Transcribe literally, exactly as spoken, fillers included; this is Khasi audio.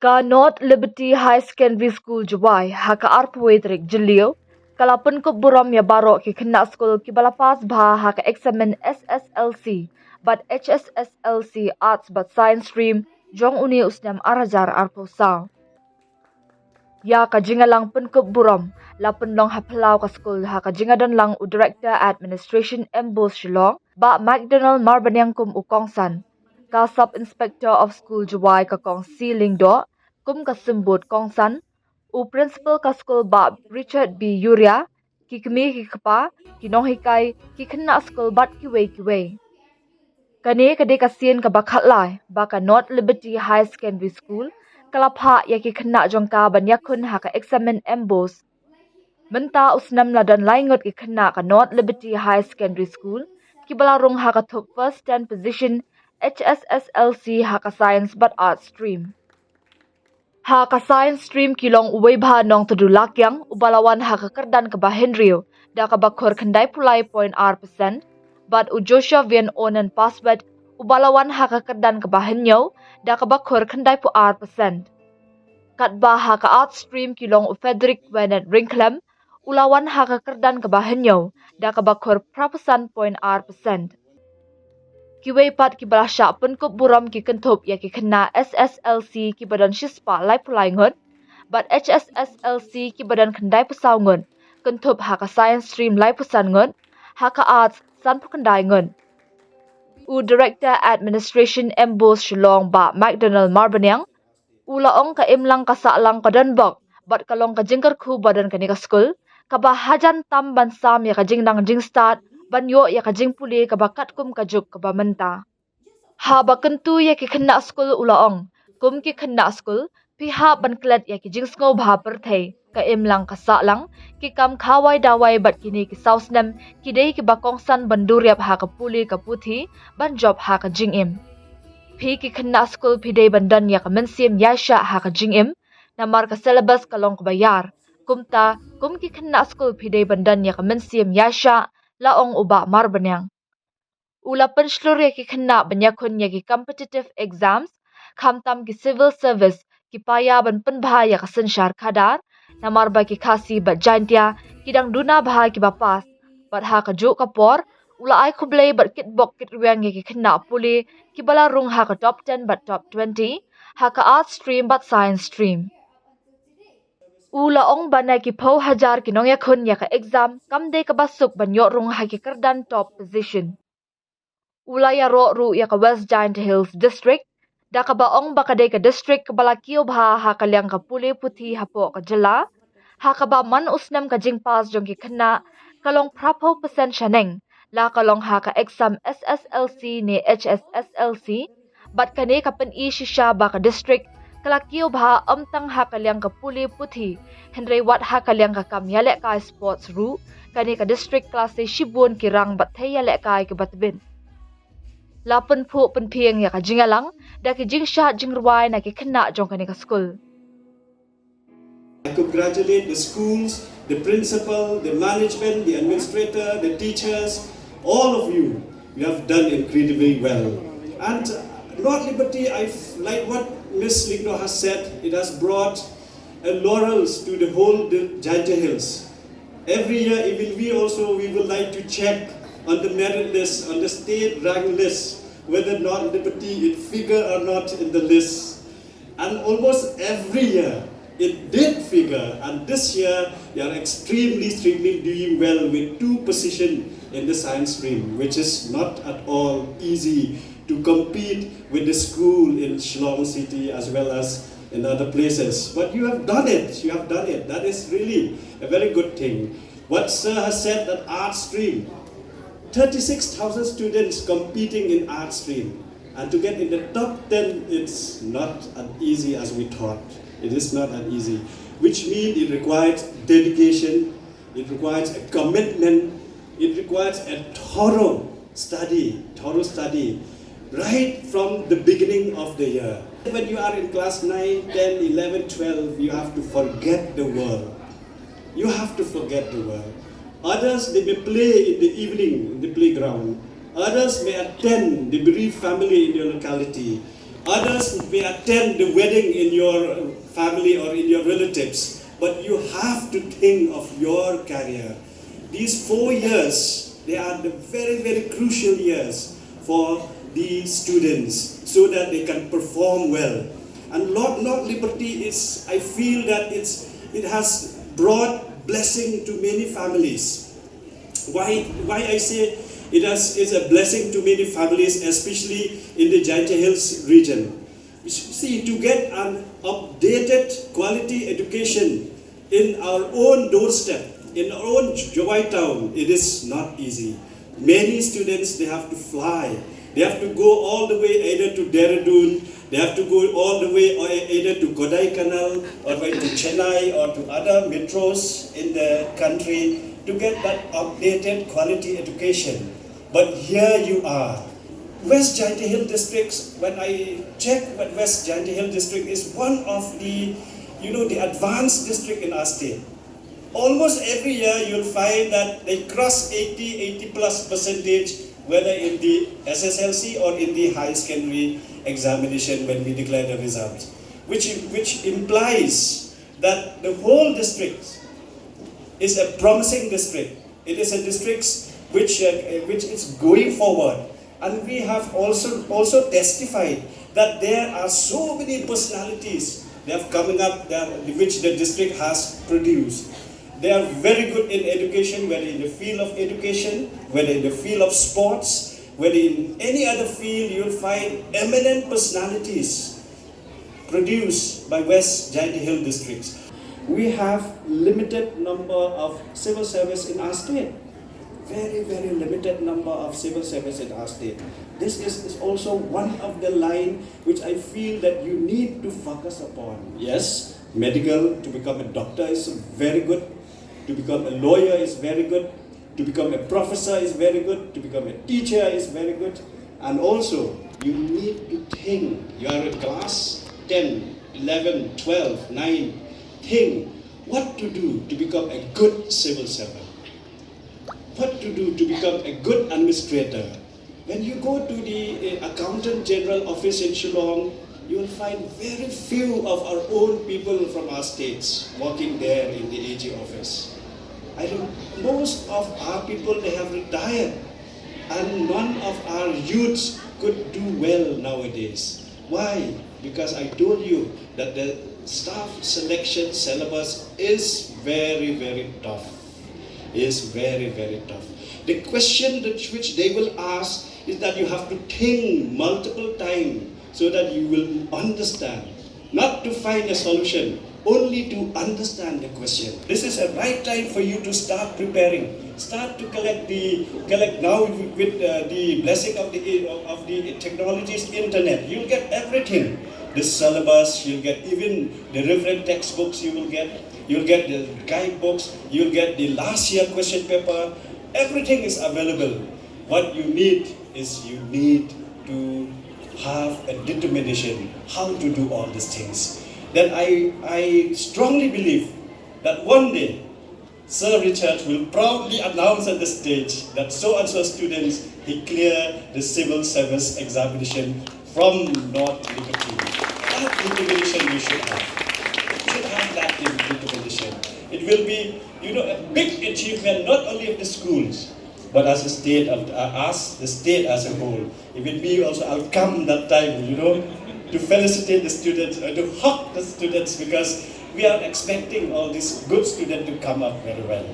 Ka North Liberty High Secondary School Jowai, ha ka arphew tarik Jylliew, ka la pynkup burom ïa baroh ki khynnah skul kiba la pass bha ha ka eksamin S S L C bad H S S L C Arts bad Science Stream jong une u snem ar hajar arphew saw. Ïa ka jingïalang pynkup burom la pynlong ha phyllaw ka skul ha ka jingïadonlang u Director Administration MBOSE Shillong, Bah McDonald Marbaniang kum u kongsan, ka Sub Inspector of School Jowai ka Kong C Lyngdoh kum ka symbud kongsan, u Principal ka skul Bah Richard B Yuria, ki kmie ki kpa, ki nonghikai, ki khynnah skul bad kiwei kiwei. Kane ka dei ka sien kaba khatlai ba ka North Liberty High Secondary School ka la phah ïa ki khynnah jong ka ban ïakhun ha ka eksamin MBOSE. Mynta u snem la don lai ngut ki khynnah ka North Liberty High Secondary School kiba la rung ha ka thup first ten position H S S L C ha ka Science bad Arts Stream. Ha ka Science Stream ki long uwei bha Nongtdu Lakiang uba la wan ha ka kyrdan kaba hynriew da kaba khur khyndaiphew lai point ar percent, bad u Joshua Vian Onan Pasbet uba la wan ha ka kyrdan kaba hynñiew da kaba khur khyndaiphew ar percent. Katba ha ka Arts Stream ki long u Frederick Wynand Ryngkhlem u la wan ha ka kyrdan kaba hynñiew da kaba khur phraphew san point ar percent. Kiwei pat kiba la shah pynkup burom ki kynthup ïa ki khynnah S S L C kiba don shispah laiphew lai ngut bad H S S L C kiba don khyndaiphew saw ngut, kynthup ha ka Science Stream laiphew san ngut, ha ka Arts sanphew khyndai ngut. U Director Administration MBOSE Shillong Bah McDonald Marbaniang u la ong ka imlang ka sahlang ka don bok bad ka long ka jingkyrkhu ba don kane ka skul kaba hajan tam ban sam ïa ka jingnang jingstad ban ïoh ïa ka jingpule kaba katkum ka juk kaba mynta. Haba kyntu ïa ki khynnah skul u la ong, kum ki khynnah skul phi hap ban klet ïa ki jingsngewbha pyrthei, ka imlang ka sahlang, ki kam khawai dawai bad kine ki saw snem ki dei kiba kongsan ban duriap ha ka pule ka puthi ban jop ha ka jingim. Phi ki khynnah skul phi dei ban don ïa ka mynsiem ïaishah ha ka jingim, namar ka syllabus ka long kaba ïar. Kumta kum ki khynnah skul phi dei ban don ïa ka mynsiem ïaishah, la ong u Bah Marbaniang. U la pynshlur ïa ki khynnah ban ïakhun ïa ki competitive exams, khamtam ki civil service, ki paia ban pynbha ïa ka synshar khadar, namar ba ki Khasi bad Jaintia ki dang duna bha kiba pass. Bad ha kajuh ka por u la ai khublei bad kitbok kitrwiang ïa ki khynnah pule kiba la rung ha ka top ten bad top twenty ha ka Arts Stream bad Science Stream. U la ong ba na ki phew hajar ki nongïakhun ïa ka exam kam dei kaba suk ban ïoh rung ha ki kyrdan top position. U la ïaroh ruh ïa ka West Jaintia Hills District da kaba ong ba ka dei ka district kaba la kiew bha ha ka liang ka pule puthi hapoh ka jylla, ha kaba man u snem ka jingpass jong ki khynnah ka long phraphew percent shaneng, la ka long ha ka exam S S L C ne H S S L C. Bad kane ka pyni shisha ba ka district ka la kiew bha ym tang ha ka liang ka pule puthi, hynrei wat ha ka liang ka kam ïalehkai sports ruh, kane ka district ka la sei shibun ki rang bad thei ïalehkai kiba tbit. La pynphuh pynphieng ïa ka jingïalang da ki jingshad jingrwai na ki khynnah jong kane ka skul. I congratulate the schools, the principal, the management, the administrator, the teachers, all of you. You have done incredibly well. And North Liberty, I, like what Miss Lyngdoh has said, it has brought a laurels to the whole Jaintia Hills. Every year, even we also, we would like to check on the merit list, on the state rank list, whether North Liberty it figure or not in the list. And almost every year it did figure, and this year they are extremely, extremely doing well with two position in the science stream, which is not at all easy to compete with the school in Shillong City as well as in other places. But you have done it, you have done it. That is really a very good thing. What sir has said, that art stream, thirty-six thousand students competing in art stream. And to get in the top ten, it's not as easy as we thought. It is not as easy, which means it requires dedication, it requires a commitment, it requires a thorough study, thorough study, right from the beginning of the year. When you are in class nine, ten, eleven, twelve, you have to forget the world. You have to forget the world. Others, they may play in the evening in the playground. Others may attend the bereaved family in your locality. Others may attend the wedding in your family or in your relatives, but you have to think of your career. These four years, they are the very, very crucial years for the students so that they can perform well. And Lord North Liberty is, I feel that it's, it has brought blessing to many families. Why, why I say it has, is a blessing to many families, especially in the Jaintia Hills region. See, to get an updated quality education in our own doorstep, in our own Jowai town, it is not easy. Many students, they have to fly. They have to go all the way either to Dehradun, they have to go all the way or either to Kodaikanal or to Chennai or to other metros in the country to get that updated quality education. But here you are. West Jaintia Hill districts, when I check, what West Jaintia Hill district is one of the, you know, the advanced district in our state. Almost every year you'll find that they cross eighty, eighty plus percentage, whether in the S S L C or in the high secondary examination when we declare the results, which, which implies that the whole district is a promising district. It is a district which, uh, which is going forward. And we have also, also testified that there are so many personalities that have coming up that, which the district has produced. They are very good in education, whether in the field of education, whether in the field of sports, whether in any other field, you'll find eminent personalities produced by West Jaintia Hill districts. We have limited number of civil service in our state. Very, very limited number of civil service in our state. This is, is also one of the line which I feel that you need to focus upon. Yes, medical, to become a doctor is very good, to become a lawyer is very good, to become a professor is very good, to become a teacher is very good, and also you need to think. You are in class ten, eleven, twelve, nine. Think, what to do to become a good civil servant? What to do to become a good administrator? When you go to the, uh, Accountant General Office in Shillong, you will find very few of our own people from our states working there in the A G office. I think most of our people, they have retired, and none of our youths could do well nowadays. Why? Because I told you that the staff selection syllabus is very, very tough. Is very, very tough. The question that which they will ask is that you have to think multiple times so that you will understand, not to find a solution, only to understand the question. This is a right time for you to start preparing. Start to collect the, collect now with, uh, the blessing of the, of the technologies, internet. You'll get everything. The syllabus, you'll get even the reference textbooks. You will get, you'll get the guidebooks. You'll get the last year question paper. Everything is available. What you need is you need to have a determination how to do all these things. Then I, I strongly believe that one day Sir Richard will proudly announce at the stage that so and so students, he cleared the civil service examination from North Liberty. That determination we should have. We should have that determination. It will be, you know, a big achievement not only of the schools, but as a state of, uh, as the state as a whole. Even me also, I'll come that time, you know, to felicitate the students, uh, to hug the students, because we are expecting all these good students to come up very well.